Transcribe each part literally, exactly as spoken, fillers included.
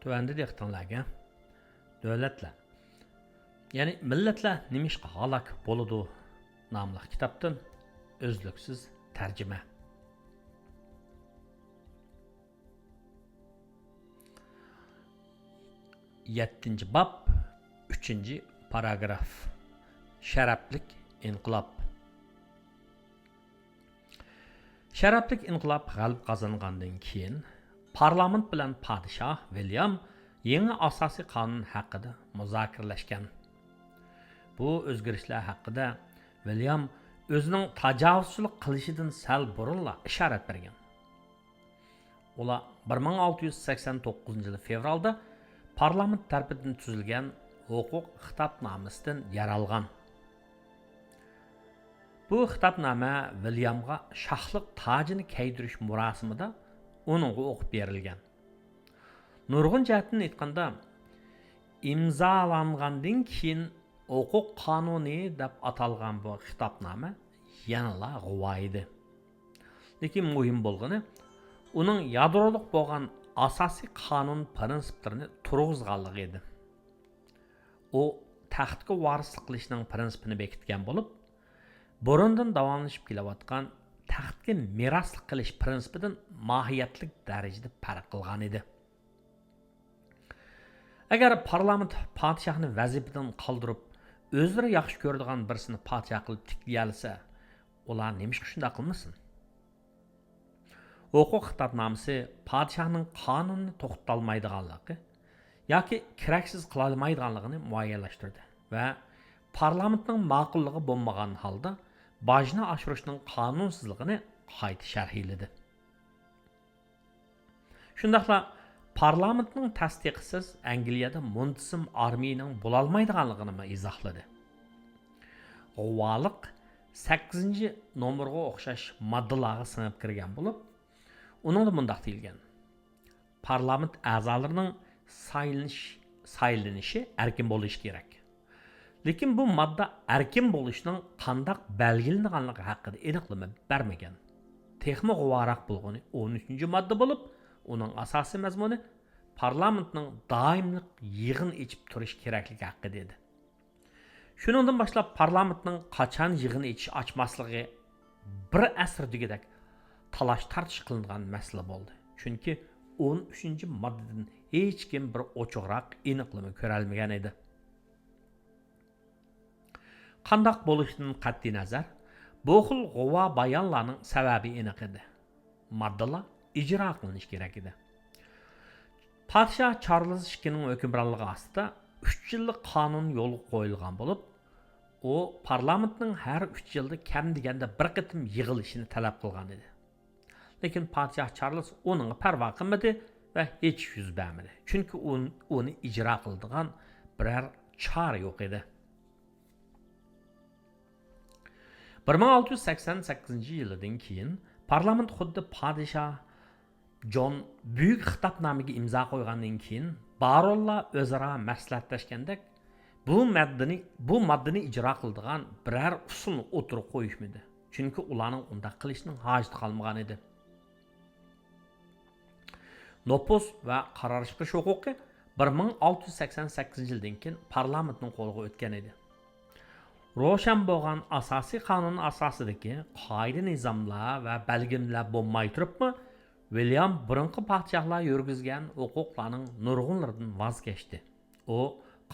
تۆۋەندە دىققىتىڭلارگە دۆلەتلەر، يەنى مىللەتلەر نېمىشقا ھالاك بولىدۇ ناملىق كىتابتىن ئۈزلۈكسىز تەرجىمە. يەتتىنچى باب، ئۈچىنچى پاراگراف. شەرەپلىك ئىنقىلاب. شەرەپلىك ئىنقىلاب غەلىبە قازانغاندىن كېيىن، پارلامېنت بىلەن پادىشاھ ۋىليام يېڭى ئاساسىي قانۇن ھەققىدە مۇزاكىرىلەشكەن. بۇ ئۆزگىرىشلەر ھەققىدە ۋىليام ئۆزىنىڭ تاجاۋۇزچىلىق قىلىشىدىن سەل بۇرۇنلا ئىشارەت بەرگەن. ئۇلار بىر مىڭ ئالتە يۈز سەكسەن توققۇزىنچى يىلى فېۋرالدا پارلامېنت تەرىپىدىن تۈزۈلگەن ھوقۇق خىتابنامىسىدىن يار ئالغان. بۇ خىتابنامە ۋىليامغا شاھلىق تاجىنى كىيدۈرۈش مۇراسىمىدا ئۇنىڭغا ئوقۇپ بېرىلگەن. نۇرغۇن جەھەتتىن ئېيتقاندا، ئىمزالانغاندىن كېيىن ھوقۇق قانۇنى دەپ ئاتالغان بۇ خىتابنامە يەنىلا غۇۋا ئىدى. لېكىن مۇھىم بولغىنى، ئۇنىڭ يادرولۇق بولغان ئاساسىي قانۇن پىرىنسىپلىرىنى تۇرغۇزغانلىقى ئىدى. ئۇ تەختكە ۋارىسلىق قىلىشنىڭ پىرىنسىپىنى بېكىتكەن بولۇپ، بۇرۇندىن داۋاملىشىپ كېلىۋاتقان تەختكە مىراسلىق قىلىش پىرىنسىپىدىن ماھىيەتلىك دەرىجىدە پەرق قىلغان ئىدى. ئەگەر پارلامېنت پادىشاھنى ۋەزىپىدىن قالدۇرۇپ، ئۆزلىرى ياخشى كۆرىدىغان بىرسىنى پادىشاھ قىلىپ تىكلىيەلىسە، ئۇلار نېمىشقا شۇنداق قىلمىسۇن؟ ھوقۇق خىتابنامىسى پادىشاھنىڭ قانۇننى توختىتالمايدىغانلىقى ياكى كېرەكسىز قىلالمايدىغانلىقىنى مۇئەييەنلەشتۈردى ۋە پارلامېنتنىڭ ماقۇللۇقى بولمىغان ھالدا باجنى ئاشۇرۇشنىڭ قانۇنسىزلىقىنى قايتا شەرھلىدى. شۇنداقلا پارلامېنتنىڭ تەستىقىسىز ئەنگلىيەدە مۇنتىزىم ئارمىيىنىڭ بولالمايدىغانلىقىنىمۇ ئىزاھلىدى. غۇۋالىق سەككىزىنچى نومۇرغا ئوخشاش ماددىلارغا سىڭىپ كىرگەن بولۇپ، ئۇنىڭدا مۇنداق دېيىلگەن: پارلامېنت ئەزالىرىنىڭ سايلىنىش-، سايلىنىشى ئەركىن بولۇشى كېرەك. لېكىن بۇ ماددا ئەركىن بولۇشنىڭ قانداق بەلگىلىنىدىغانلىقى ھەققىدە ئېنىقلىما بەرمىگەن. تېخىمۇ غۇۋاراق بولغىنى ئون ئۈچىنچى ماددا بولۇپ، ئۇنىڭ ئاساسىي مەزمۇنى پارلامېنتنىڭ دائىملىق يىغىن ئېچىپ تۇرۇشى كېرەكلىكى ھەققىدە ئىدى. شۇنىڭدىن باشلاپ پارلامېنتنىڭ قاچان يىغىن ئېچىش ئاچماسلىقى بىر ئەسىر دېگۈدەك تالاش-تارتىش قىلىنغان مەسىلە بولدى. چۈنكى ئون ئۈچىنچى ماددىدىن ھېچكىم بىر ئوچۇقراق ئېنىقلىما كۆرەلمىگەن ئىدى. قانداق بولۇشىدىن قەتئىينەزەر، بۇ خىل غۇۋا بايانلارنىڭ سەۋەبى ئېنىق ئىدى. ماددىلار ئىجرا قىلىنىشى كېرەك ئىدى. پادىشاھ چارلىز ئىككىنىڭ ھۆكۈمرانلىقى ئاستىدا ئۈچ يىللىق قانۇن يولغا قويۇلغان بولۇپ، ئۇ پارلامېنتنىڭ ھەر ئۈچ يىلدا كەم دېگەندە بىر قېتىم يىغىلىشىنى تەلەپ قىلغان ئىدى. لېكىن پادىشاھ چارلىز ئۇنىڭغا پەرۋا قىلمىدى ۋە ھېچ ئىش يۈز بەرمىدى. چۈنكى ئۇن-، ئۇنى ئىجرا قىلىدىغان بىرەر چارە يوق ئىدى. بىر مىڭ ئالتە يۈز سەكسەن سەككىزىنچى يىلىدىن كېيىن پارلامېنت خۇددى پادىشاھ جون بۈيۈك خىتابنامىگە ئىمزا قويغاندىن كېيىن بارونلار ئۆزئارا مەسلىھەتلەشكەندەك، بۇ ماددىنى، بۇ ماددىنى ئىجرا قىلىدىغان بىرەر ئۇسۇلنى ئوتتۇرىغا قويۇشمىدى. چۈنكى ئۇلارنىڭ ئۇنداق قىلىشنىڭ ھاجىتى قالمىغان ئىدى. نوپۇز ۋە قارار چىقىرىش ھوقۇقى بىر مىڭ ئالتە يۈز سەكسەن سەككىزىنچى يىلدىن كېيىن پارلامېنتنىڭ قولىغا ئۆتكەن ئىدى. روشەن بولغان ئاساسىي قانۇن ئاساسىدىكى قائىدە-نىزاملار ۋە بەلگىلىمىلەر بولماي تۇرۇپمۇ، ۋىليام بۇرۇنقى پادىشاھلار يۈرگۈزگەن ھوقۇقلارنىڭ نۇرغۇنلىرىدىن ۋاز كەچتى. ئۇ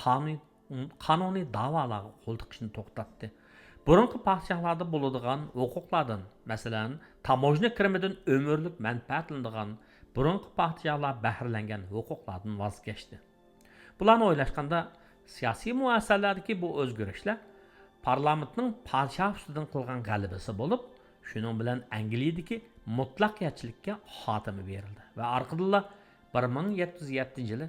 قانۇن-، قانۇنىي دەۋالارغا قول تىقىشنى توختاتتى. بۇرۇنقى پادىشاھلاردا بولىدىغان ھوقۇقلاردىن، مەسىلەن، تاموژنا كىرىمىدىن ئۆمۈرلۈك مەنپەئەتلىنىدىغان بۇرۇنقى پادىشاھلار بەھرىلەنگەن ھوقۇقلاردىن ۋاز كەچتى. بۇلارنى ئويلاشقاندا، سىياسىي مۇئەسسەلەردىكى بۇ ئۆزگىرىشلەر پارلامېنتنىڭ پادىشاھ ئۈستىدىن قىلغان غەلىبىسى بولۇپ، شۇنىڭ بىلەن ئەنگلىيەدىكى مۇتلەقىيەتچىلىككە خاتىمە بېرىلدى ۋە ئارقىدىنلا بىر مىڭ يەتتە يۈز يەتتىنچى يىلى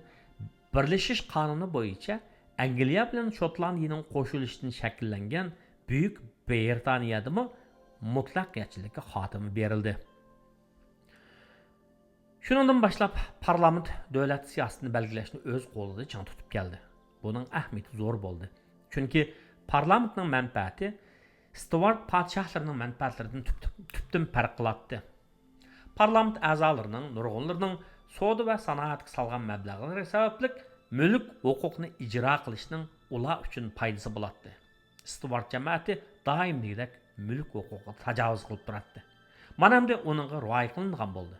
بىرلىشىش قانۇنى بويىچە ئەنگلىيە بىلەن شوتلاندىيىنىڭ قوشۇلۇشىدىن شەكىللەنگەن بۈيۈك بىرىتانىيەدىمۇ مۇتلەقىيەتچىلىككە خاتىمە بېرىلدى. شۇنىڭدىن باشلاپ پارلامېنت دۆلەت سىياسىتىنى بەلگىلەشنى ئۆز قولىدا چىڭ تۇتۇپ كەلدى. بۇنىڭ ئەھمىيىتى زور بولدى. چۈنكى پارلامېنتنىڭ مەنپەئەتى ستۇۋارت پادىشاھلىرىنىڭ مەنپەئەتلىرىدىن تۈپ-، تۈپ-، تۈپتىن پەرق قىلاتتى. پارلامېنت ئەزالىرىنىڭ نۇرغۇنلىرىنىڭ سودا ۋە سانائەتكە سالغان مەبلەغلىرى سەۋەبلىك مۈلۈك ھوقۇقىنى ئىجرا قىلىشنىڭ ئۇلار ئۈچۈن پايدىسى بولاتتى. ستۇۋارت جەمەتى دائىم دېگۈدەك مۈلۈك ھوقۇقىغا تاجاۋۇز قىلىپ تۇراتتى. مانا ئەمدى ئۇنىڭغا رىئايە قىلىنىدىغان بولدى.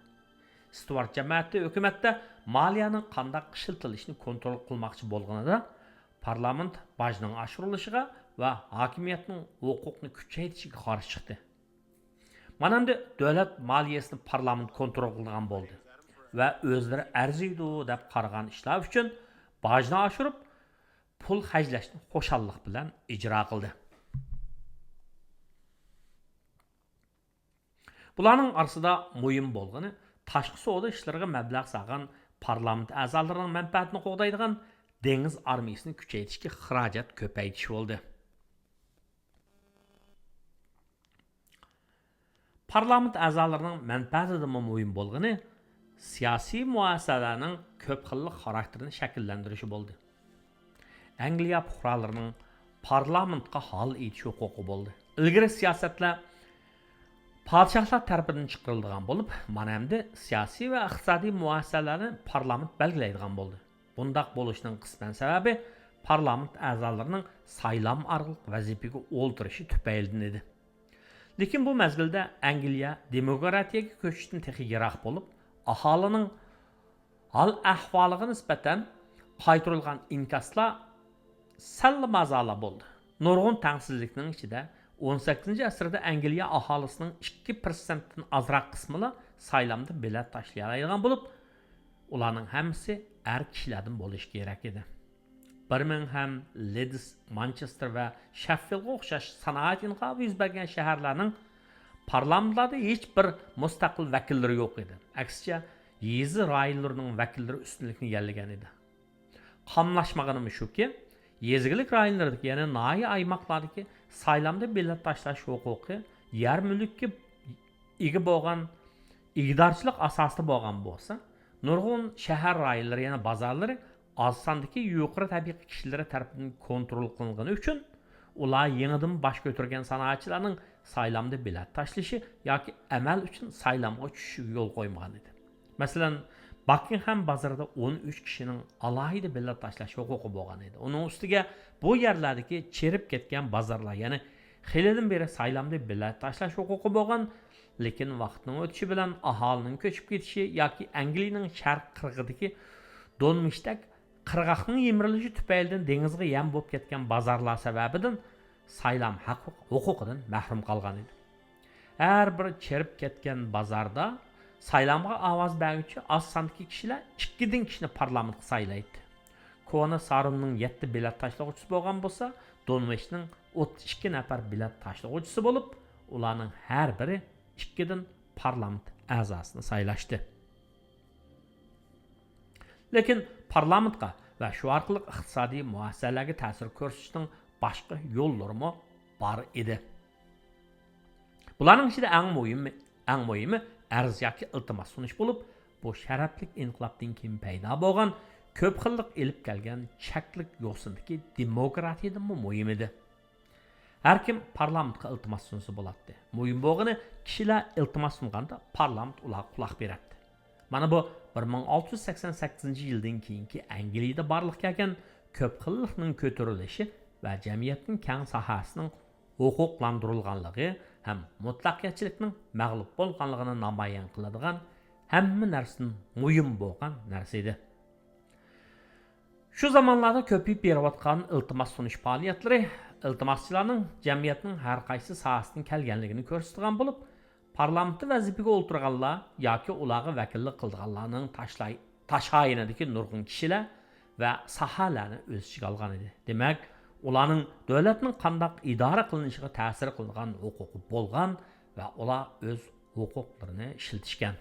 ستۇۋارت جەمەتى ھۆكۈمەتتە مالىيەنىڭ قانداق ئىشلىتىلىشىنى كونترول قىلماقچى بولغىنىدا، پارلامېنت باجنىڭ ئاشۇرۇلۇشىغا ۋە ھاكىمىيەتنىڭ ھوقۇقنى كۈچەيتىشىگە قارشى چىقتى. مانا ئەمدى دۆلەت مالىيەسىنى پارلامېنت كونترول قىلىدىغان بولدى ۋە ئۆزلىرى ئەرزىيدۇ دەپ قارىغان ئىشلار ئۈچۈن باجنى ئاشۇرۇپ، پۇل خەجلەشنى خۇشاللىق بىلەن ئىجرا قىلدى. بۇلارنىڭ ئارىسىدا مۇھىم بولغىنى تاشقى سودا ئىشلىرىغا مەبلەغ سالغان پارلامېنت ئەزالىرىنىڭ مەنپەئەتىنى قوغدايدىغان دېڭىز ئارمىيىسىنى كۈچەيتىشكە خىراجەت كۆپەيتىش بولدى. پارلامېنت ئەزالىرىنىڭ مەنپەئەتىدىنمۇ مۇھىم بولغىنى سىياسىي مۇئەسسەسەلەرنىڭ كۆپ خىللىق خاراكتېرىنى شەكىللەندۈرۈشى بولدى. ئەنگلىيە پۇقرالىرىنىڭ پارلامېنتقا ھال ئېيتىش ھوقۇقى بولدى. ئىلگىرى سىياسەتلەر پادىشاھلار تەرىپىدىن چىقىرىلىدىغان بولۇپ، مانا ئەمدى سىياسىي ۋە ئىقتىسادىي مۇئەسسەسەلەرنى پارلامېنت بەلگىلەيدىغان بولدى. بۇنداق بولۇشنىڭ قىسمەن سەۋەبى پارلامېنت ئەزالىرىنىڭ سايلام ئارقىلىق ۋەزىپىگە ئولتۇرۇشى تۈپەيلىدىن ئىدى. لېكىن بۇ مەزگىلدە ئەنگلىيە دېموكراتىيەگە كۆچۈشتىن تېخى يىراق بولۇپ، ئاھالىنىڭ ھال ئەھۋالىغا نىسبەتەن قايتۇرۇلغان ئىنكاسلار سەللا مازالا بولدى. نۇرغۇن تەڭسىزلىكنىڭ ئىچىدە ئون سەككىزىنچى ئەسىردە ئەنگلىيە ئاھالىسىنىڭ ئىككى پىرسەنتتىن ئازراق قىسمىلا سايلامدا بېلەت تاشلىيالايدىغان بولۇپ، ئۇلارنىڭ ھەممىسى ئەر كىشىلەردىن بولۇشى كېرەك ئىدى. بىرمىنغھەم، لېدس، مانچېستېر ۋە شېففىلدقا ئوخشاش سانائەت ئىنقىلابى يۈز بەرگەن شەھەرلەرنىڭ پارلامېنتلاردا ھېچ بىر مۇستەقىل ۋەكىللىرى يوق ئىدى. ئەكسىچە، يېزا رايونلىرىنىڭ ۋەكىللىرى ئۈستۈنلۈكنى ئىگىلىگەن ئىدى. قاملاشمىغىنىمۇ شۇكى، يېزا ئىگىلىك رايونلىرىدىكى، يەنى ناھىيە ئايماقلاردىكى سايلامدا بېلەت تاشلاش ھوقۇقى يەر مۈلۈككە ئىگە بولغان ئىگىدارچىلىق ئاساسىدا بولغان بولسا، نۇرغۇن شەھەر رايونلىرى، يەنى بازارلىرى ئاز ساندىكى يۇقىرى تەبىقە كىشىلىرى تەرىپىدىن كونترول قىلىنغىنى ئۈچۈن، ئۇلار يېڭىدىن باش كۆتۈرگەن سانائەتچىلەرنىڭ سايلامدا بېلەت تاشلىشى ياكى ئەمەل ئۈچۈن سايلامغا چۈشۈشىگە يول قويمىغان ئىدى. مەسىلەن، باكىنغھەم بازىرىدا ئون ئۈچ كىشىنىڭ ئالاھىدە بېلەت تاشلاش ھوقۇقى بولغان ئىدى. ئۇنىڭ ئۈستىگە بۇ يەرلەردىكى چىرىپ كەتكەن بازارلار، يەنى خېلىدىن بېرى سايلامدا بېلەت تاشلاش ھوقۇقى بولغان، لېكىن ۋاقىتنىڭ ئۆتۈشى بىلەن ئاھالىنىڭ كۆچۈپ كېتىشى ياكى ئەنگلىيىنىڭ شەرق قىرغىقىدىكى دونمىشتەك قىرغاقنىڭ يىمىرىلىشى تۈپەيلىدىن دېڭىزغا يەم بولۇپ كەتكەن بازارلار سەۋەبىدىن سايلام ھەق ھوقۇقىدىن مەھرۇم قالغان ئىدى. ھەر بىر چىرىپ كەتكەن بازاردا سايلامغا ئاۋاز بەرگۈچى ئاز ساندىكى كىشىلەر ئىككىدىن كىشىنى پارلامېنتقا سايلايتتى. كونا ساروننىڭ يەتتە بېلەت تاشلىغۇچىسى بولغان بولسا، دونۋېشنىڭ ئوتتۇز ئىككى نەپەر بېلەت تاشلىغۇچىسى بولۇپ، ئۇلارنىڭ ھەر بىرى ئىككىدىن پارلامېنت ئەزاسىنى سايلاشتى. لېكىن پارلامېنتقا ۋە شۇ ئارقىلىق ئىقتىسادىي مۇئەسسەسەلەرگە تەسىر كۆرسىتىشنىڭ باشقا يوللىرىمۇ بار ئىدى. بۇلارنىڭ ئىچىدە ئەڭ مۇھىمى، ئەڭ مۇھىمى ئەرز ياكى ئىلتىماس سۇنۇش بولۇپ، بۇ شەرەپلىك ئىنقىلابتىن كېيىن پەيدا بولغان كۆپ خىللىق ئېلىپ كەلگەن چەكلىك يوسۇندىكى دېموكراتىيىدىنمۇ مۇھىم ئىدى. ھەر كىم پارلامېنتقا ئىلتىماس سۇنسا بولاتتى. مۇھىم بولغىنى، كىشىلەر ئىلتىماس سۇنغاندا پارلامېنت ئۇلارغا قۇلاق بېرەتتى. مانا بۇ بىر مىڭ ئالتە يۈز سەكسەن سەككىزىنچى يىلدىن كېيىنكى ئەنگلىيىدە بارلىققا كەلگەن كۆپ خىللىقنىڭ كۆتۈرۈلۈشى ۋە جەمئىيەتنىڭ كەڭ ساھەسىنىڭ ھوقۇقلاندۇرۇلغانلىقى ھەم مۇتلەقىيەتچىلىكنىڭ مەغلۇپ بولغانلىقىنى نامايان قىلىدىغان ھەممە نەرسىدىن مۇھىم بولغان نەرسە ئىدى. شۇ زامانلاردا كۆپىيىپ بېرىۋاتقان ئىلتىماس سۇنۇش پائالىيەتلىرى ئىلتىماسچىلارنىڭ جەمئىيەتنىڭ ھەر قايسى ساھەسىدىن كەلگەنلىكىنى كۆرسىتىدىغان بولۇپ، پارلامېنتتا ۋەزىپىگە ئولتۇرغانلار ياكى ئۇلارغا ۋەكىللىك قىلىدىغانلارنىڭ تاشلاي-، تاشايىنىدىكى نۇرغۇن كىشىلەر ۋە ساھەلەرنى ئۆز ئىچىگە ئالغان ئىدى. دېمەك، ئۇلارنىڭ دۆلەتنىڭ قانداق ئىدارە قىلىنىشىغا تەسىر قىلىدىغان ھوقۇقى بولغان ۋە ئۇلار ئۆز ھوقۇقلىرىنى ئىشلىتىشكەن.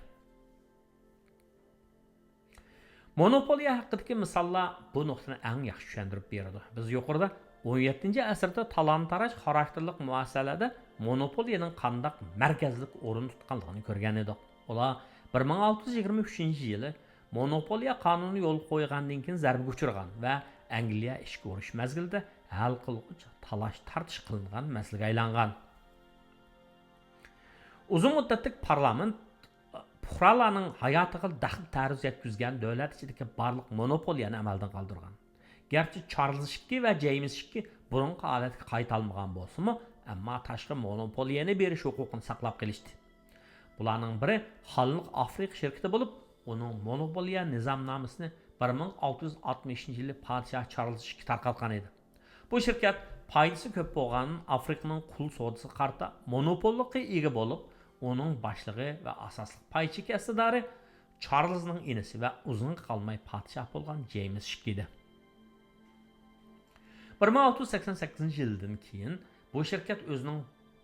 مونوپولىيە ھەققىدىكى مىساللار بۇ نۇقتىنى ئەڭ ياخشى چۈشەندۈرۈپ بېرىدۇ. بىز يۇقىرىدا ئون يەتتىنچى ئەسىردە تالان-تاراج خاراكتېرلىق مۇئەسسەسەلەردە مونوپولىيەنىڭ قانداق مەركەزلىك ئورۇن تۇتقانلىقىنى كۆرگەن ئىدۇق. ئۇلار بىر مىڭ ئالتە يۈز يىگىرمە ئۈچىنچى يىلى مونوپولىيە قانۇنى يولغا قويغاندىن كېيىن زەربىگە ئۇچرىغان ۋە ئەنگلىيە ئىچكى ئۇرۇش مەزگىلىدە ھەل قىلغۇچ تالاش-تارتىش قىلىنغان مەسىلىگە ئايلانغان. ئۇزۇن مۇددەتلىك پارلامېنت، پۇقرالارنىڭ ھاياتىغا دەخلى تەرۇز يەتكۈزگەن دۆلەت ئىچىدىكى بارلىق مونوپولىيەنى ئەمەلدىن قالدۇرغان. گەرچە چارلز ئىككى ۋە جېيمس ئىككى بۇرۇنقى ھالەتكە قايتالمىغان بولسىمۇ، ئەمما تاشقى مونوپولىيەنى بېرىش ھوقۇقىنى ساقلاپ قېلىشتى. بۇلارنىڭ بىرى خانلىق ئافرىقا شىركىتى بولۇپ، ئۇنىڭ مونوپولىيە نىزامنامىسىنى بىر مىڭ ئالتە يۈز ئاتمىشىنچى يىلى پادىشاھ چارلز ئىككى تارقاتقان ئىدى. بۇ شىركەت پايدىسى كۆپ بولغان ئافرىقىنىڭ قۇل سودىسىغا قارىتا مونوپوللۇققا ئىگە بولۇپ، ئۇنىڭ باشلىقى ۋە ئاساسلىق پاي چېكى ئەسلىدارى چارلزنىڭ ئىنىسى ۋە ئۇزۇنغا قالماي پادىشاھ بولغان جېيمس ئىككى ئىدى. بىر مىڭ ئالتە يۈز سەكسەن سەككىزىنچى يىلدىن كېيىن بۇ شىركەت ئۆزىنىڭ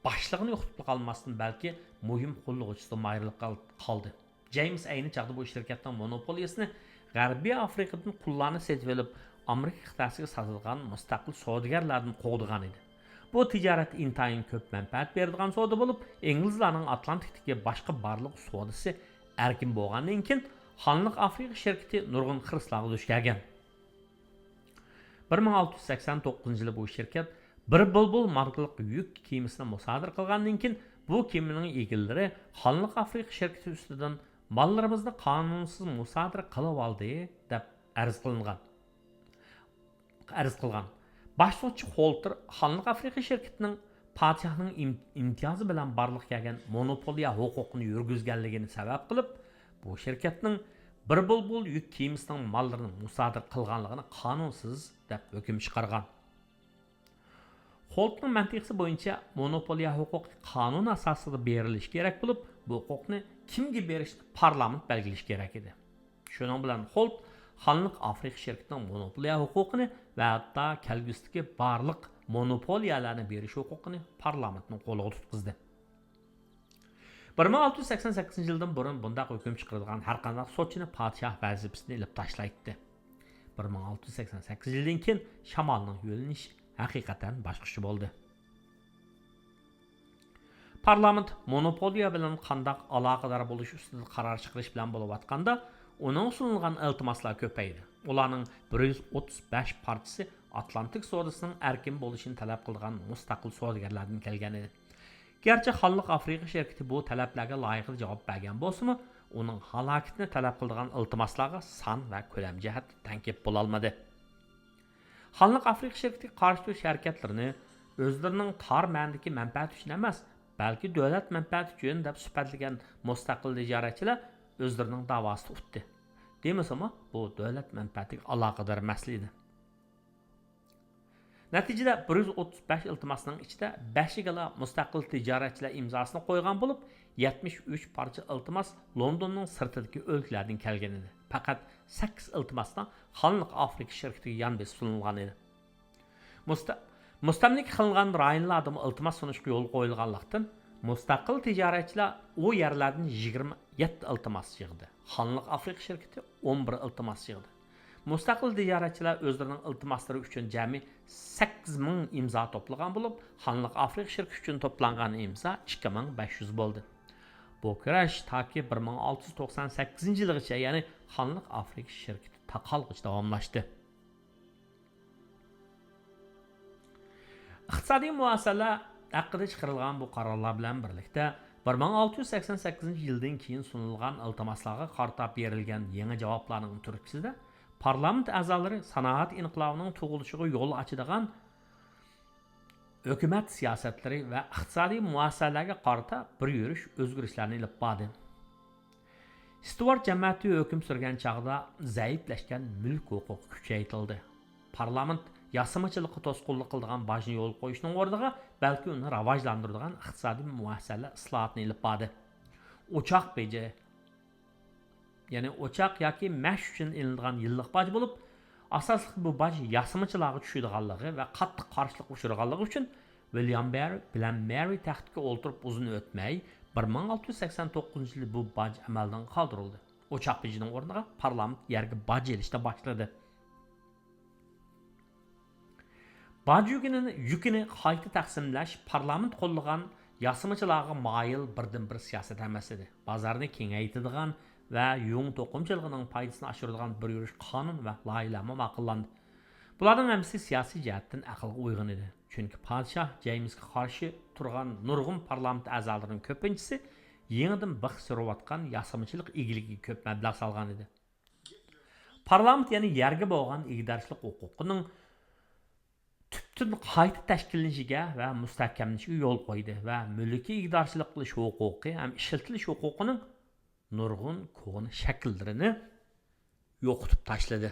باشلىقىنى يوقىتىپلا قالماستىن، بەلكى مۇھىم قوللىغۇچىسىدىنمۇ ئايرىلىپ قال-، قالدى. جېيمس ئەينى چاغدا بۇ شىركەتنىڭ مونوپولىيىسىنى غەربىي ئافرىقىدىن قۇللارنى سېتىۋېلىپ، ئامېرىكا قىتئەسىگە ساتىدىغان مۇستەقىل سودىگەرلەردىن قوغدىغان ئىدى. بۇ تىجارەت ئىنتايىن كۆپ مەنپەئەت بېرىدىغان سودا بولۇپ، ئىنگلىزلارنىڭ ئاتلانتىكتىكى باشقا بارلىق سودىسى ئەركىن بولغاندىن كېيىن، خانلىق ئافرىقا شىركىتى نۇرغۇن خىرىسلارغا دۇچ كەلگەن. بىر مىڭ ئالتە يۈز سەكسەن توققۇزىنچى يىلى بۇ شىركەت بىر بۇلبۇل ماركىلىق يۈك كېمىسىنى مۇسادىرە قىلغاندىن كېيىن، بۇ كېمىنىڭ ئىگىلىرى خانلىق ئافرىقا شىركىتى ئۈستىدىن ماللىرىمىزنى قانۇنسىز مۇسادىرە قىلىۋالدى، دەپ ئەرز قىلىنغان. ئەرز قىلغان. باش سوتچى خولتېر خانلىق ئافرىقا شىركىتىنىڭ پادىشاھنىڭ ئىم-، ئىمتىيازى بىلەن بارلىققا كەلگەن مونوپولىيە ھوقۇقىنى يۈرگۈزگەنلىكىنى سەۋەب قىلىپ، بۇ شىركەتنىڭ بىر بۇلبۇل يۈك كېمىسىنىڭ ماللىرىنى مۇسادىرە قىلغانلىقىنى قانۇنسىز دەپ ھۆكۈم چىقارغان. خولتنىڭ مەنتىقىسى بويىچە مونوپولىيە ھوقۇقى قانۇن ئاساسىدا بېرىلىشى كېرەك بولۇپ، بۇ ھوقۇقنى كىمگە بېرىشنى پارلامېنت بەلگىلىشى كېرەك ئىدى. شۇنىڭ بىلەن خولت خانلىق ئافرىقا شىركىتىنىڭ مونوپولىيە ھوقۇقىنى ۋە ھەتتا كەلگۈسىدىكى بارلىق مونوپولىيەلەرنى بېرىش ھوقۇقىنى پارلامېنتنىڭ قولىغا تۇتقۇزدى. بىر مىڭ ئالتە يۈز سەكسەن سەككىزىنچى يىلدىن بۇرۇن بۇنداق ھۆكۈم چىقىرىدىغان ھەرقانداق سوتچىنى پادىشاھ ۋەزىپىسىدىن ئېلىپ تاشلايتتى. بىر مىڭ ئالتە يۈز سەكسەن سەككىزىنچى يىلدىن كېيىن شامالنىڭ يۆنىلىشى ھەقىقەتەن باشقىچە بولدى. پارلامېنت مونوپولىيە بىلەن قانداق ئالاقىدار بولۇش ئۈستىدە قارار چىقىرىش بىلەن بولۇۋاتقاندا، ئۇنىڭغا سۇنۇلغان ئىلتىماسلار كۆپەيدى. ئۇلارنىڭ بىر يۈز ئوتتۇز بەش پارچىسى ئاتلانتىك سودىسىنىڭ ئەركىن بولۇشىنى تەلەپ قىلىدىغان مۇستەقىل سودىگەرلەردىن كەلگەن ئىدى. گەرچە خانلىق ئافرىقا شىركىتى بۇ تەلەپلەرگە لايىقىدا جاۋاب بەرگەن بولسىمۇ، ئۇنىڭ ھالاكىتىنى تەلەپ قىلىدىغان ئىلتىماسلارغا سان ۋە كۆلەم جەھەتتىن تەڭ كېلىپ بولالمىدى. خانلىق ئافرىقا شىركىتىگە قارشى تۇرۇش ھەرىكەتلىرىنى ئۆزلىرىنىڭ تار مەنىدىكى مەنپەئەتى ئۈچۈن ئەمەس، بەلكى دۆلەت مەنپەئەتى ئۈچۈن دەپ سۈپەتلىگەن مۇستەقىل تىجارەتچىلەر ئۆزلىرىنىڭ داۋاسىدا ئۇتتى. دېمىسىمۇ، بۇ دۆلەت مەنپەئەتىگە ئالاقىدار مەسىلە ئىدى. نەتىجىدە، بىر يۈز ئوتتۇز بەش ئىلتىماسنىڭ ئىچىدە بەشىگىلا مۇستەقىل تىجارەتچىلەر ئىمزاسىنى قويغان بولۇپ، يەتمىش ئۈچ پارچە ئىلتىماس لوندوننىڭ سىرتىدىكى ئۆلكىلەردىن كەلگەن ئىدى. پەقەت سەككىز ئىلتىماسلا خانلىق ئافرىكا شىركىتىگە يان بېسىپ سۇنۇلغان ئىدى. مۇستە-، مۇستەملىكە قىلىنغان رايونلاردىمۇ ئىلتىماس سۇنۇشقا يول قويۇلغانلىقتىن، مۇستەقىل تىجارەتچىلەر ئۇ يەرلەردىن يىگىرمە يەتتە ئىلتىماس يىغدى. خانلىق ئافرىقا شىركىتى ئون بىر ئىلتىماس يىغدى. مۇستەقىل تىجارەتچىلەر ئۆزلىرىنىڭ ئىلتىماسلىرى ئۈچۈن جەمئىي سەككىز مىڭ ئىمزا توپلىغان بولۇپ، خانلىق ئافرىقا شىركىتى ئۈچۈن توپلانغان ئىمزا ئىككى مىڭ بەش يۈز بولدى. بۇ كۈرەش تاكى بىر مىڭ ئالتە يۈز توقسان سەككىزىنچى يىلغىچە، يەنى خانلىق ئافرىقا شىركىتى تاقالغۇچە داۋاملاشتى. ئىقتىسادىي مۇئەسسەلەر ھەققىدە چىقىرىلغان بۇ قارارلار بىلەن بىرلىكتە، بىر مىڭ ئالتە يۈز سەكسەن سەككىزىنچى يىلدىن كېيىن سۇنۇلغان ئىلتىماسلارغا قارىتا بېرىلگەن يېڭى جاۋابلارنىڭ تۈرتكىسىدە، پارلامېنت ئەزالىرى سانائەت ئىنقىلابىنىڭ تۇغۇلۇشىغا يول ئاچىدىغان ھۆكۈمەت سىياسەتلىرى ۋە ئىقتىسادىي مۇئەسسەسىلەرگە قارىتا بىر يۈرۈش ئۆزگىرىشلەرنى ئېلىپ باردى. ستۇئارت جەمەتى ھۆكۈم سۈرگەن چاغدا زەئىپلەشكەن مۈلۈك ھوقۇقى كۈچەيتىلدى. پارلامېنت ياسىمىچىلىققا توسقۇنلۇق قىلىدىغان باجنى يولغا قويۇشنىڭ ئورنىغا، بەلكى ئۇنى راۋاجلاندۇرىدىغان ئىقتىسادىي مۇئەسسەسىلەر ئىسلاھاتىنى ئېلىپ باردى. ئوچاق بېجى، يەنى ئوچاق ياكى مەش ئۈچۈن ئېلىنىدىغان يىللىق باج بولۇپ، ئاساسلىقى بۇ باج ياسىمىچىلارغا چۈشىدىغانلىقى ۋە قاتتىق قارشىلىققا ئۇچرىغانلىقى ئۈچۈن، ۋىليام بەر بىلەن مارى تەختكە ئولتۇرۇپ ئۇزۇن ئۆتمەي، بىر مىڭ ئالتە يۈز سەكسەن توققۇزىنچى يىلى بۇ باج ئەمەلدىن قالدۇرۇلدى. ئوچاق بېجىنىڭ ئورنىغا پارلامېنت يەرگە باج ئېلىشنى باشلىدى. باج يۈكىنى، يۈكىنى قايتا تەقسىملەش پارلامېنت قوللىغان ياسىمىچىلارغا مايىل بىردىنبىر سىياسەت ئەمەس ئىدى. بازارنى كېڭەيتىدىغان ۋە يۇڭ توقۇمىچىلىقىنىڭ پايدىسىنى ئاشۇرىدىغان بىر يۈرۈش قانۇن ۋە لايىھەلەرمۇ ماقۇللاندى. بۇلارنىڭ ھەممىسى سىياسىي جەھەتتىن ئەقىلگە ئۇيغۇن ئىدى. چۈنكى پادىشاھ جەيمىسكە قارشى تۇرغان نۇرغۇن پارلامېنت ئەزالىرىنىڭ كۆپىنچىسى يېڭىدىن بىخ سۈرۈۋاتقان ياسىمىچىلىق ئىگىلىكىگە كۆپ مەبلەغ سالغان ئىدى. پارلامېنت يەنە يەرگە بولغان ئىگىدارچىلىق ھوقۇقىنىڭ تۈپتىن قايتا تەشكىللىنىشىگە ۋە مۇستەھكەملىنىشىگە يول قويدى ۋە مۈلكىي ئىگىدارچىلىق قىلىش ھوقۇقى ھەم ئىشلىتىلىش ھوقۇقىنىڭ نۇرغۇن كونا شەكىللىرىنى يوقىتىپ تاشلىدى.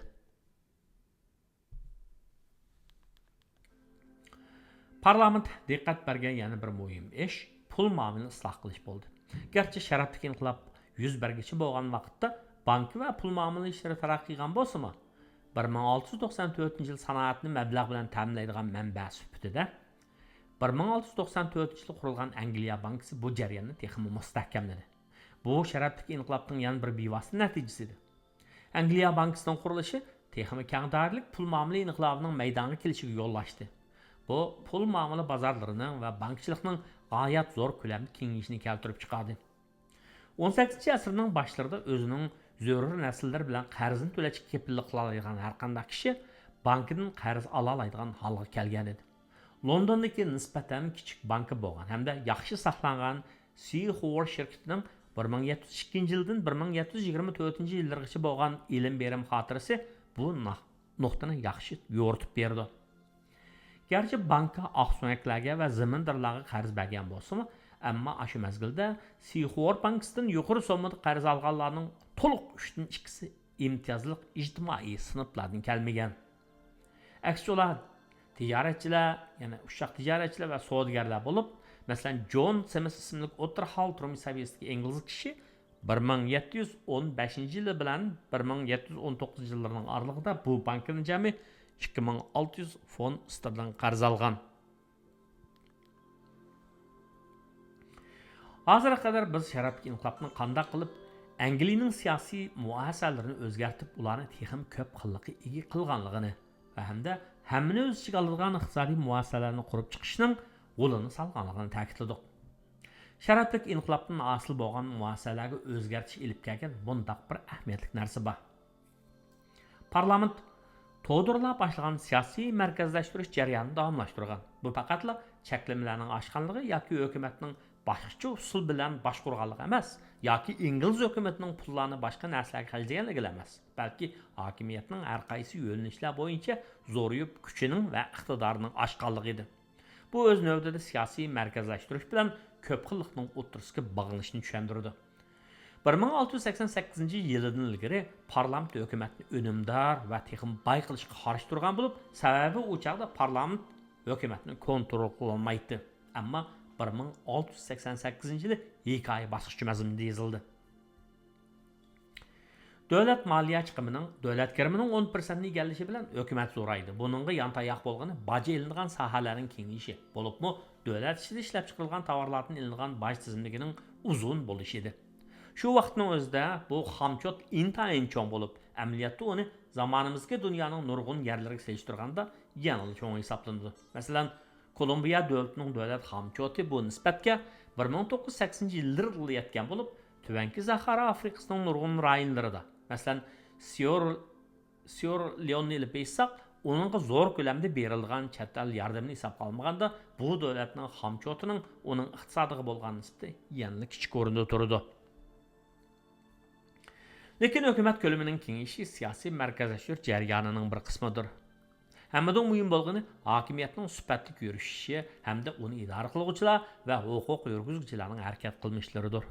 پارلامېنت دىققەت بەرگەن يەنە بىر مۇھىم ئىش پۇل مۇئامىلىنى ئىسلاھ قىلىش بولدى. گەرچە شەرەپلىك ئىنقىلاب يۈز بەرگۈچە بولغان ۋاقىتتا بانكا ۋە پۇل مۇئامىلە ئىشلىرى تەرەققىي قىلغان بولسىمۇ، بىر مىڭ ئالتە يۈز توقسان تۆتىنچى يىل سانائەتنى مەبلەغ بىلەن تەمىنلەيدىغان مەنبە سۈپىتىدە، بىر مىڭ ئالتە يۈز توقسان تۆتىنچى يىل قۇرۇلغان ئەنگلىيە بانكىسى بۇ جەرياننى تېخىمۇ مۇستەھكەملىدى. بۇ شەرەپلىك ئىنقىلابنىڭ يەنە بىر بىۋاسىتە نەتىجىسى ئىدى. ئەنگلىيە بانكىسىنىڭ قۇرۇلۇشى تېخىمۇ كەڭ دائىرىلىك پۇل مۇئامىلە ئىنقىلابىنىڭ مەيدانغا كېلىشىگە يول ئاچتى. بۇ پۇل مۇئامىلە بازارلىرىنىڭ ۋە بانكىچىلىقنىڭ غايەت زور كۆلەمدە كېڭىيىشىنى كەلتۈرۈپ چىقاردى. ئون سەككىزىنچى ئەسىرنىڭ باشلىرىدا ئۆزىنىڭ زۆرۈر نەرسىلىرى بىلەن قەرزىنى تۆلەشكە كېپىللىك قىلالايدىغان ھەرقانداق كىشى بانكىدىن قەرز ئالالايدىغان ھالغا كەلگەن ئىدى. لوندوندىكى نىسبەتەن كىچىك بانكا بولغان ھەمدە ياخشى ساقلانغان سىخور شىركىتىنىڭ بىر مىڭ يەتتە يۈز ئىككىنچى يىلدىن بىر مىڭ يەتتە يۈز يىگىرمە تۆتىنچى يىللىرىغىچە بولغان ئېلىم بېرىم خاتىرىسى بۇ نۇقتىنى ياخشى يورۇتۇپ بېرىدۇ. گەرچە بانكا ئاقسۆڭەكلەرگە ۋە زېمىندارلارغا قەرز بەرگەن بولسىمۇ، ئەمما ئاشۇ مەزگىلدە سىخور بانكىسىدىن يۇقىرى سوممىدا قەرز ئالغانلارنىڭ تولۇق ئۈچتىن ئىككىسى ئىمتىيازلىق ئىجتىمائىي سىنىپلاردىن كەلمىگەن. ئەكسىچە ئۇلار تىجارەتچىلەر، يەنى ئۇششاق تىجارەتچىلەر ۋە سودىگەرلەر بولۇپ، مەسىلەن، جون سىمىس ئىسىملىك ئوتتۇرا ھال تۇرمۇش سەۋىيەسىدىكى ئىنگلىز كىشى بىر مىڭ يەتتە يۈز ئون بەشىنچى يىلى بىلەن بىر مىڭ يەتتە يۈز ئون توققۇزىنچى يىللىرىنىڭ ئارىلىقىدا بۇ بانكىدىن جەمئىي ئىككى مىڭ ئالتە يۈز فونت ستېرلىڭ قەرز ئالغان. ھازىرغا قەدەر بىز شەرەپلىك ئىنقىلابنىڭ قانداق قىلىپ ئەنگلىيىنىڭ سىياسىي مۇئەسسەلىرىنى ئۆزگەرتىپ، ئۇلارنى تېخىمۇ كۆپ قىللىققا ئىگە قىلغانلىقىنى ۋە ھەمدە ھەممىنى ئۆز ئىچىگە ئالىدىغان ئىقتىسادىي مۇئەسسەلەرنى قۇرۇپ چىقىشنىڭ غولىنى سالغانلىقىنى تەكىتلىدۇق. شەرەپلىك ئىنقىلابتىن ھاسىل بولغان مۇئەسسەلەرگە ئۆزگەرتىش ئېلىپ كەلگەن مۇنداق بىر ئەھمىيەتلىك نەرسە بار. پارلامېنت تودورلا باشلىغان سىياسىي مەركەزلەشتۈرۈش جەريانىنى داۋاملاشتۇرغان. بۇ پەقەتلا چەكلىمىلەرنىڭ ئاشقانلىقى ياكى ھۆكۈمەتنىڭ باشقىچە ئۇسۇل بىلەن باشقۇرغانلىقى ئەمەس، ياكى ئىنگلىز ھۆكۈمىتىنىڭ پۇللارنى باشقا نەرسىلەرگە خەجلىگەنلىكىلا ئەمەس، بەلكى ھاكىمىيەتنىڭ ھەر قايسى يۆنىلىشلەر بويىچە زورىيىپ، كۈچىنىڭ ۋە ئىقتىدارىنىڭ ئاشقانلىقى ئىدى. بۇ ئۆز نۆۋىتىدە سىياسىي مەركەزلەشتۈرۈش بىلەن كۆپ خىللىقنىڭ ئوتتۇرىسىدىكى باغلىنىشنى چۈشەندۈرىدۇ. بىر مىڭ ئالتە يۈز سەكسەن سەككىزىنچى يىلىدىن ئىلگىرى پارلامېنت ھۆكۈمەتنى ئۈنۈمدار ۋە تېخىمۇ باي قىلىشقا قارشى تۇرغان بولۇپ، سەۋەبى ئۇ چاغدا پارلامېنت ھۆكۈمەتنى كونترول قىلالمايتتى. ئەمما بىر مىڭ ئالتە يۈز سەكسەن سەككىزىنچى يىلى ھېكايە باسقۇچ مەزمۇنىدا يېزىلدى. دۆلەت مالىيە چىقىمىنىڭ دۆلەت كىرىمىنىڭ ئون پىرسەنتنى ئىگىلىشى بىلەن ھۆكۈمەت زورايدى. بۇنىڭغا يانتاياق بولغىنى باج ئېلىنىدىغان ساھەلەرنىڭ كېڭىيىشى، بولۇپمۇ دۆلەت ئىچىدە ئىشلەپچىقىرىلغان تاۋارلاردىن ئېلىنغان باج تىزىملىكىنىڭ ئۇزۇن بولۇشى ئىدى. شۇ ۋاقىتنىڭ ئۆزىدە بۇ خامچوت ئىنتايىن چوڭ بولۇپ، ئەمەلىيەتتە ئۇنى زامانىمىزدىكى دۇنيانىڭ نۇرغۇن يەرلىرىگە سېلىشتۇرغاندا يەنىلا چوڭ ھېسابلىنىدۇ. مەسىلەن، كولومبىيە دۆلىتىنىڭ دۆلەت خامچوتى بۇ نىسبەتكە بىر مىڭ توققۇز يۈز سەكسىنىنچى يىللىرىغىلا يەتكەن بولۇپ، تۆۋەنكى ساھارا ئافرىقىسىنىڭ نۇرغۇن رايونلىرىدا، مەسىلەن، سيور-، سيور لېئوننى ئېلىپ ئېيتساق، ئۇنىڭغا زور كۆلەمدە بېرىلىدىغان چەت ئەل ياردىمىنى ھېسابقا ئالمىغاندا، بۇ دۆلەتنىڭ خامچوتىنىڭ ئۇنىڭ ئىقتىسادىغا بولغان نىسبىتى يەنىلا كىچىك ئورۇندا تۇرىدۇ. لېكىن ھۆكۈمەت كۆلىمىنىڭ كېڭىيىشى سىياسىي مەركەزلەشتۈرۈش جەريانىنىڭ بىر قىسمىدۇر. ھەممىدىن مۇھىم بولغىنى ھاكىمىيەتنىڭ سۈپەتلىك يۈرۈشۈشى ھەمدە ئۇنى ئىدارە قىلغۇچىلار ۋە ھوقۇق يۈرگۈزگۈچىلەرنىڭ ھەرىكەت قىلمىشلىرىدۇر.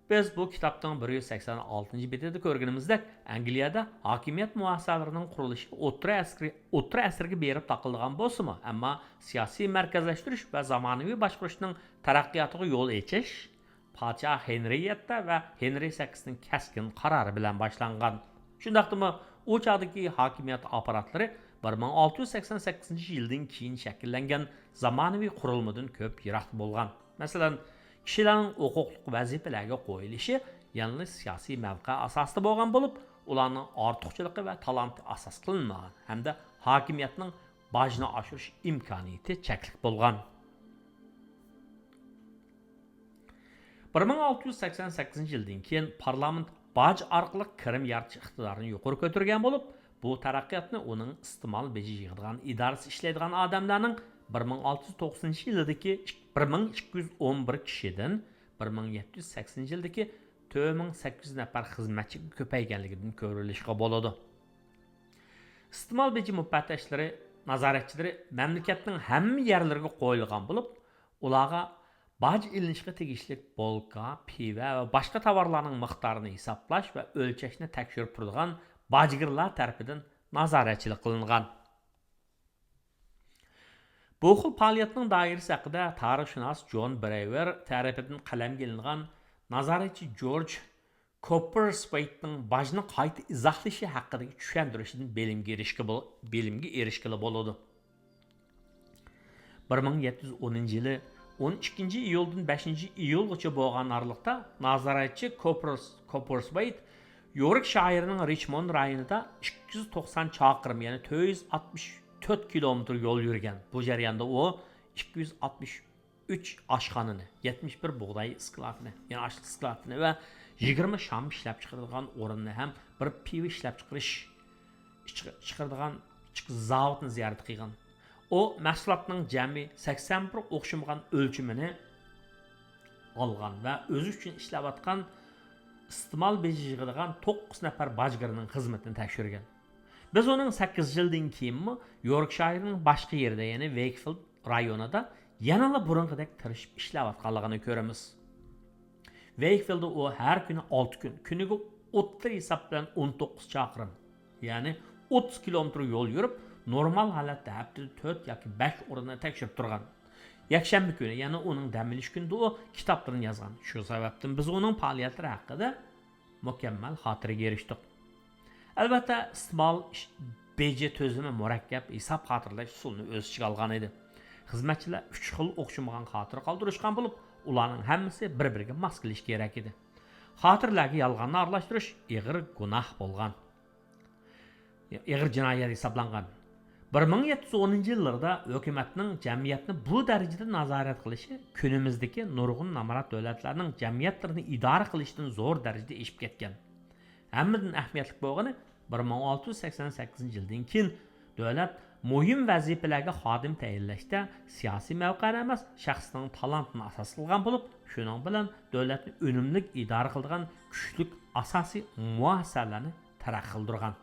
بىز بۇ كىتابنىڭ بىر يۈز سەكسەن ئالتىنچى بېتىدە كۆرگىنىمىزدەك، ئەنگلىيەدە ھاكىمىيەت مۇئەسسەلىرىنىڭ قۇرۇلۇشى ئوتتۇرا ئەسىرگە، ئوتتۇرا ئەسىرگە بېرىپ تاقىلىدىغان بولسىمۇ، ئەمما سىياسىي مەركەزلەشتۈرۈش ۋە زامانىۋى باشقۇرۇشنىڭ تەرەققىياتىغا يول ئېچىش پادىشاھ ھېنرى يەتتە ۋە ھېنرى سەككىزنىڭ كەسكىن قارارى بىلەن باشلانغان. شۇنداقتىمۇ، ئۇ چاغدىكى ھاكىمىيەت ئاپپاراتلىرى بىر مىڭ ئالتە يۈز سەكسەن سەككىزىنچى يىلدىن كېيىن شەكىللەنگەن زامانىۋى قۇرۇلمىدىن كۆپ يىراقتا بولغان. مەسىلەن، كىشىلەرنىڭ ھوقۇقلۇق ۋەزىپىلەرگە قويۇلۇشى يەنىلا سىياسىي مەۋقە ئاساسىدا بولغان بولۇپ، ئۇلارنىڭ ئارتۇقچىلىقى ۋە تالانتى ئاساس قىلىنمىغان ھەمدە ھاكىمىيەتنىڭ باجنى ئاشۇرۇش ئىمكانىيىتى چەكلىك بولغان. بىر مىڭ ئالتە يۈز سەكسەن سەككىزىنچى يىلدىن كېيىن پارلامېنت باج ئارقىلىق كىرىم يارىتىش ئىقتىدارىنى يۇقىرى كۆتۈرگەن بولۇپ، بۇ تەرەققىياتنى ئۇنىڭ ئىستېمال بېجى يىغىدىغان ئىدارىسى ئىشلەيدىغان ئادەملەرنىڭ بىر مىڭ ئالتە يۈز توقسىنىنچى يىلىدىكى بىر مىڭ ئىككى يۈز ئون بىر كىشىدىن بىر مىڭ يەتتە يۈز سەكسىنىنچى يىلدىكى تۆت مىڭ سەككىز يۈز نەپەر خىزمەتچىگە كۆپەيگەنلىكىدىن كۆرۈۋېلىشقا بولىدۇ. ئىستېمال بېجى مۇپەتتىشلىرى، نازارەتچىلىرى مەملىكەتنىڭ ھەممە يەرلىرىگە قويۇلغان بولۇپ، ئۇلارغا باج ئېلىنىشقا تېگىشلىك بولكا، پىۋە ۋە باشقا تاۋارلارنىڭ مىقدارىنى ھېسابلاش ۋە ئۆلچەشنى تەكشۈرۈپ تۇرىدىغان باجگىرلار تەرىپىدىن نازارەتچىلىك قىلىنغان. بۇ خىل پائالىيەتنىڭ دائىرىسى ھەققىدە تارىخشۇناس جون برېۋېر تەرىپىدىن قەلەمگە ئېلىنغان نازارەتچى جورج كوپپېرسۋېيتنىڭ باجنى قايتا ئىزاھلىشى ھەققىدىكى چۈشەندۈرۈشىدىن بىلىمگە ئېرىشكە بول-، بىلىمگە ئېرىشكىلى بولىدۇ. بىر مىڭ يەتتە يۈز ئونىنچى يىلى ئون ئىككىنچى ئىيۇلدىن بەشىنچى ئىيۇلغىچە بولغان ئارىلىقتا نازارەتچى كوپپېرس-، كوپپېرسۋېيت يوركشايرنىڭ رىچموند رايونىدا ئىككى يۈز توقسان چاقىرىم، يەنى تۆت يۈز ئاتمىش تۆت كىلومېتىر يول يۈرگەن. بۇ جەرياندا ئۇ ئىككى يۈز ئاتمىش ئۈچ ئاشخانىنى، يەتمىش بىر بۇغداي ئىسكىلاتىنى، يەنى ئاشلىق ئىسكىلاتىنى ۋە يىگىرمە شام ئىشلەپچىقىرىدىغان ئورۇننى ھەم بىر پىۋا ئىشلەپچىقىرىش، چىق-، چىقىرىدىغان چىق-، زاۋۇتنى زىيارەت قىلغان. ئۇ مەھسۇلاتنىڭ جەمئىي سەكسەن بىر ئوخشىمىغان ئۆلچىمىنى ئالغان ۋە ئۆزى ئۈچۈن ئىشلەۋاتقان ئىستېمال بېجى يىغىدىغان توققۇز نەپەر باجگىرنىڭ خىزمىتىنى تەكشۈرگەن. بىز ئۇنىڭ سەككىز يىلدىن كېيىنمۇ يوركشايرنىڭ باشقا يېرىدە، يەنى ۋېيكفىلد رايونىدا يەنىلا بۇرۇنقىدەك تىرىشىپ ئىشلەۋاتقانلىقىنى كۆرىمىز. ۋېيكفىلددا ئۇ ھەر كۈنى ئالتە كۈن، كۈنىگە ئوتتۇرا ھېساب بىلەن ئون توققۇز چاقىرىم، يەنى ئوتتۇز كىلومېتىر يول يۈرۈپ، نورمال ھالەتتە ھەپتىدە تۆت ياكى بەش ئورۇننى تەكشۈرۈپ تۇرغان. يەكشەنبە كۈنى، يەنى ئۇنىڭ دەم ئېلىش كۈنىدە ئۇ كىتابلىرىنى يازغان. شۇ سەۋەبتىن بىز ئۇنىڭ پائالىيەتلىرى ھەققىدە مۇكەممەل خاتىرىگە ئېرىشتۇق. ئەلۋەتتە، ئىستېمال ئىش-، بېجى تۈزۈمى مۇرەككەپ، ھېساب خاتىرىلەش ئۇسۇلىنى ئۆز ئىچىگە ئالغان ئىدى. خىزمەتچىلەر ئۈچ خىل ئوخشىمىغان خاتىرە قالدۇرۇشقان بولۇپ، ئۇلارنىڭ ھەممىسى بىر-بىرىگە ماس كېلىشى كېرەك ئىدى. خاتىرىلەرگە يالغاننى ئارىلاشتۇرۇش ئېغىر گۇناھ بولغان. ئېغىر جىنايەت ھېسابلانغان. بىر مىڭ يەتتە يۈز ئونىنچى يىللىرىدا ھۆكۈمەتنىڭ جەمئىيەتنى بۇ دەرىجىدە نازارەت قىلىشى كۈنىمىزدىكى نۇرغۇن نامرات دۆلەتلەرنىڭ جەمئىيەتلىرىنى ئىدارە قىلىشتىن زور دەرىجىدە ئېشىپ كەتكەن. ھەممىدىن ئەھمىيەتلىك بولغىنى، بىر مىڭ ئالتە يۈز سەكسەن سەككىزىنچى يىلدىن كېيىن دۆلەت مۇھىم ۋەزىپىلەرگە خادىم تەيىنلەشتە سىياسىي مەۋقەنى ئەمەس، شەخسنىڭ تالانتىنى ئاساس قىلغان بولۇپ، شۇنىڭ بىلەن دۆلەتنى ئۈنۈملۈك ئىدارە قىلىدىغان كۈچلۈك ئاساسىي مۇئەسسەسەلەرنى تەرەققىي قىلدۇرغان.